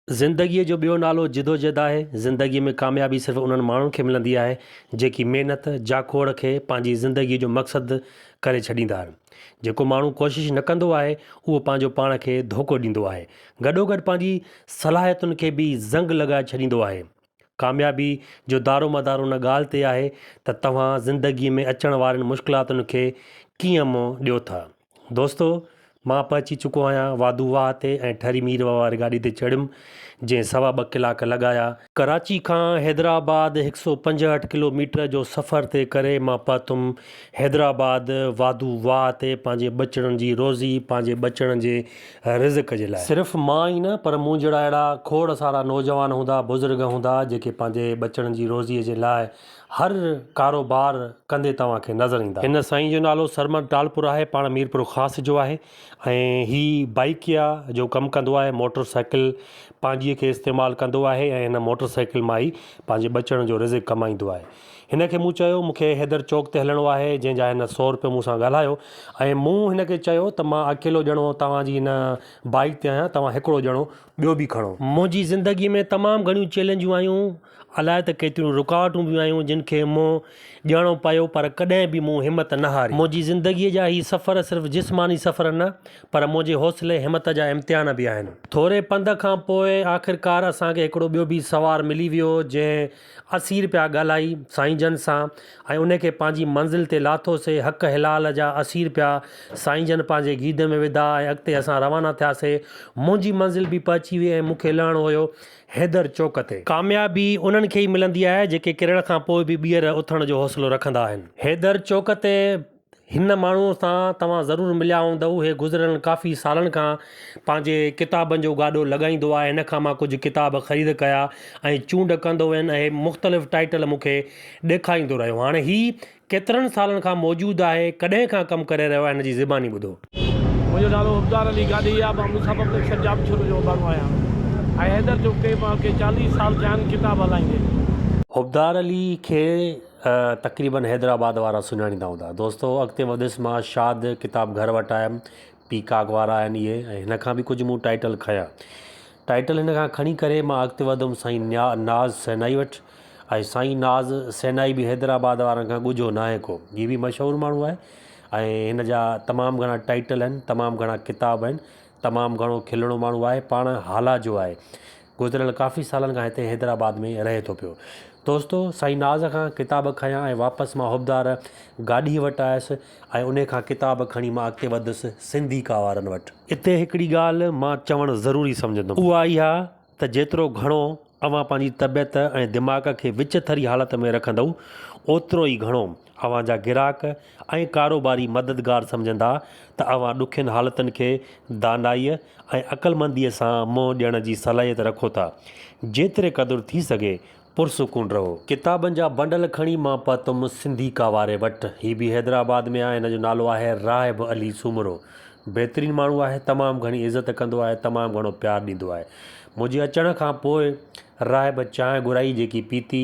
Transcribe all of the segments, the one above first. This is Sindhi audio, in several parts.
زندگيء جو ٻيو نالو جدوجھد آهي. زندگيء ۾ ڪاميابي صرف انهن ماڻهن کي ملندي آهي، جيڪي محنت، جاکوڙ کي پنهنجي زندگيء جو مقصد ڪري ڇڏيندا آهن. جيڪو ماڻهو ڪوشش نه ڪندو آهي، اهو پنهنجو پاڻ کي ڌوڪو ڏيندو آهي. گڏوگڏ پنهنجي صلاحيتن کي به زنگ لڳائي ڇڏيندو آهي. ڪاميابي جو دارومدار ان ڳالهه تي آهي ته توهان زندگيء ۾ اچڻ وارين مشڪلاتن کي ڪيئن منهن ڏيو ٿا. دوستو مان پهچي چڪو آهيان واڌو واهه تي ۽ ٺري ميرواهه واري گاڏي تي چڙهيم جنهن سوا ٻه ڪلاڪ لڳايا. ڪراچي کان حيدرآباد هڪ سو 65 ڪلو ميٽر جو سفر طئي ڪري مان پهتم حيدرآباد واڌو واهه تي پنهنجي ٻچڙن جي روزي پنهنجي ٻچڙن جي رزق جي لاء. صرف مان ئي نه پر مون جهڙا اهڙا کوڙ سارا نوجوان هوندا بزرگ هوندا جيڪي پنهنجي ٻچڙن جي روزي جي لاء هر ڪاروبار ڪندي توهان کي نظر ايندا. هن سائين جو نالو سرمد ٽالپر آهي پاڻ ميرپور خاص جو آهي ۽ هي بائيڪيا جو ڪم ڪندو آهي موٽر سائيڪل پنهنجي کي استعمال ڪندو آهي ۽ هن موٽر سائيڪل مان ئي پنهنجي ٻچڙن جو رزق ڪمائيندو آهي هن کي مون چيو مون کي حيدر چوڪ تي هلڻو آهي جنهن جا هن سو روپيو مون سان ڳالهايو ۽ مون هن کي چيو ته مان اڪيلو ڄڻو توهان جي هن بائيڪ تي آهيان توهان هڪڙو ڄڻو ٻيو به کڻو. منهنجي زندگي ۾ تمام گهڻيون چئلينجون آيون الائي ته ڪيتريون رڪاوٽون به آيون جن کي منهن ڏيڻو پيو پر ڪڏهن به مون همت نه هاري. منهنجي زندگيء جا هي سفر صرف جسماني سفر نه پر منهنجي حوصلي همت جا امتحان به آهن. ٿوري پنڌ کان پوء آخرڪار اسان کي هڪڙو ٻيو به سوار ملي ويو جنهن 80 رپيا ڳالهائي سائين جن سان ۽ ان کي پنهنجي منزل تي لاٿوسي حق حلال جا 80 رپيا سائين جن پنهنجي گيد ۾ وڌا ۽ اڳتي اسان روانا ٿياسي. منهنجي منزل به پهچي وئي ۽ مون کي لهڻو هيو حيدر چوڪ تي. ڪاميابي انهن کي ئي ملندي آهي جيڪي ڪرڻ کان پوء به ٻيهر اٿڻ جو حوصلو رکندا آهن. حيدر چوڪ تي هن ماڻهوء سان توهان ضرور مليا هوندؤ. هي گذريل ڪافي سالن کان پنهنجي ڪتابن جو گاڏو لڳائيندو آهي. هن کان مان ڪجهه ڪتاب خريد ڪيا ۽ چونڊ ڪندو ويم ۽ مختلف ٽائيٽل مون کي ڏيکاريندو رهيو. هاڻي هي ڪيترن سالن کان موجود آهي، ڪڏهن کان ڪم ڪري رهيو آهي هن جي زباني ٻڌو. منهنجو نالو حبدار علي گاڏهي آهي، مان موسيٰ پبليڪشن ڄامشورو جو ماڻهو آهيان ۽ حيدر چوڪ تي مان کي 40 سال ٿيا آهن ڪتاب هلائيندي. حبدار علي کي تقريبن حيدرآباد وارا سڃاڻيندا هوندا. دوستو اڳتي وڌيس مان شاد ڪتاب گهر وٽ آيم، پيڪاڪ وارا آهن اهي ۽ هن کان به ڪجهه مون ٽائيٽل کنيا. ٽائيٽل هن کان کڻي ڪري مان اڳتي وڌم سائين ناز سينائي وٽ ۽ سائين ناز سينائي به حيدرآباد وارن کان ڳجهو ناهي ڪو هي به مشهور ماڻهو آهي ۽ هن جا تمام گهڻا ٽائيٽل آهن تمام گهڻا ڪتاب آهن تمام گهڻو کلڻو ماڻهو آهي پاڻ هالا جو آهي گذريل ڪافي سالن کان هتي حيدرآباد ۾ رهي ٿو پيو دوستو سائين ناز کان ڪتاب کنيا ۽ واپس مان حبدار گاڏهي وٽ آيس ۽ انهي کان ڪتاب کڻي مان اڳتي وڌس سنڌيڪا وارن وٽ. اتي هڪڙي ڳالهه مان چوڻ ضروري سمجهندم اها اها ته جيترو گهڻو اوهان پنهنجي طبيعت ۽ دماغ کي وچٿري حالت ۾ رکندؤ اوترو ئي گهڻو اوهان جا گراهڪ ۽ ڪاروباري مددگار سمجهندا ته اوهان ڏکين حالتن کي دانائيء ۽ عقلمنديء سان منهن ڏيڻ جي صلاحيت رکو ٿا. جيتري قدر ٿي سگهي پرسڪون رهو. ڪتابن جا بنڊل کڻي مان پهتم سنڌيڪا واري وٽ. هي به حيدرآباد ۾ آهي. هن جو نالو آهي راهب علي سومرو. بهترين ماڻهو آهي. تمام گهڻي عزت ڪندو آهي. تمام گهڻو پيار ڏيندو آهي. منهنجي اچڻ کان پوء راهب چانهه گهرائي جيڪي پيتي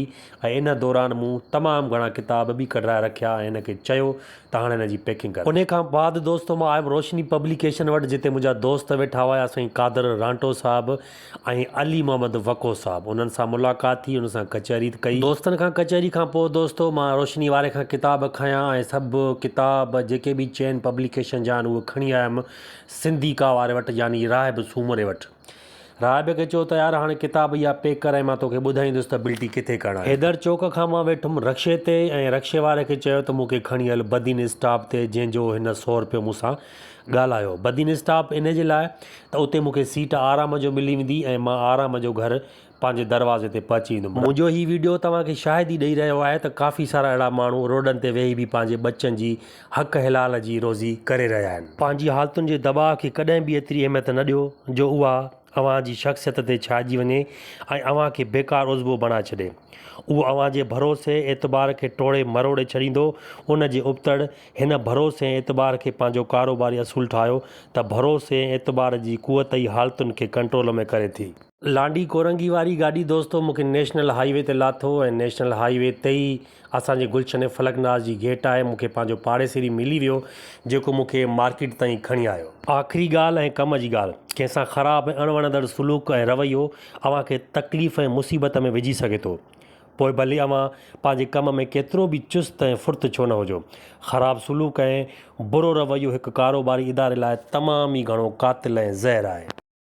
۽ ان دوران مون تمام گهڻا ڪتاب به ڪڍرائي رکيا ۽ هن کي چيو ته هاڻي هن جي پيڪنگ ڪر. انهي کان بعد دوستو مان آيم روشني پبليڪيشن وٽ جتي منهنجا دوست ويٺا هيا سائين قادر رانٽو صاحب ۽ علي محمد وڪو صاحب انهن سان ملاقات ٿي انهن سان ڪچهري ڪئي. دوستن کان ڪچهري کان پوء دوستو مان روشني واري کان ڪتاب کنيا ۽ سڀ ڪتاب جيڪي به چين پبليڪيشن جا آهن اهي کڻي آيم سنڌيڪا واري وٽ يعني راهب سومري وٽ. راهب کي چيو ته يار هاڻي ڪتاب اها پيڪ ڪر ۽ مان توکي ٻڌائيندس ته بلٽي ڪٿي ڪرڻ آهي. حيدر چوڪ کان مان ويٺم رڪشي تي ۽ رڪشي واري کي چيو ته مون کي کڻي هل بدين اسٽاپ تي جنهن جو هن سو رپيو مون سان ڳالهايو. بدين اسٽاپ انهي جي لاء ته اتي مون کي سيٽ آرام جو ملي ويندي ۽ مان آرام جو گهر پنهنجي دروازي تي پهچي ويندم. منهنجو هي ويڊيو توهان کي شاهدي ڏئي رهيو آهي ته ڪافي سارا اهڙا ماڻهو روڊن تي ويهي به پنهنجي ٻچن جي حق حلال جي روزي ڪري رهيا آهن. پنهنجي حالتن جي دٻاء کي ڪڏهن به ايتري اهميت نه ڏيو جو اها اوهان جي شخصيت تي ڇائجي وڃي ۽ اوهان کي بيڪار عضوو بڻائي ڇڏي. اهو اوهان جي ڀروسي، اعتبار کي ٽوڙي مروڙي ڇڏيندو. ان جي ابتڙ هن ڀروسي ۽ اعتبار کي پنهنجو ڪاروباري اصول ٺاهيو ته ڀروسي ۽ اعتبار جي قوت ئي حالتن کي ڪنٽرول ۾ ڪري ٿي. لانڍي ڪورنگي واري گاڏي دوستو مون کي نيشنل هائي وي تي لاٿو ۽ نيشنل هائي وي تي ئي اسان جي گلشن فلڪ ناز جي گيٽ آهي مون کي پنهنجو پاڙيسري ملي ويو جيڪو مون کي مارڪيٽ تائين کڻي آيو. آخري ڳالهه ۽ ڪم جي ڳالهه، ڪنهن سان خراب ۽ اڻوڻندڙ سلوڪ ۽ رويو اوهان کي تڪليف ۽ مصيبت ۾ وجهي سگهي ٿو. پوء ڀلي اوهان پنهنجي ڪم ۾ ڪيترو به چست ۽ ڦڙت ڇو نه هجو. خراب سلوڪ ۽ برو رويو هڪ ڪاروباري اداري لاء تمام ئي گهڻو قاتل ۽ زهر آهي.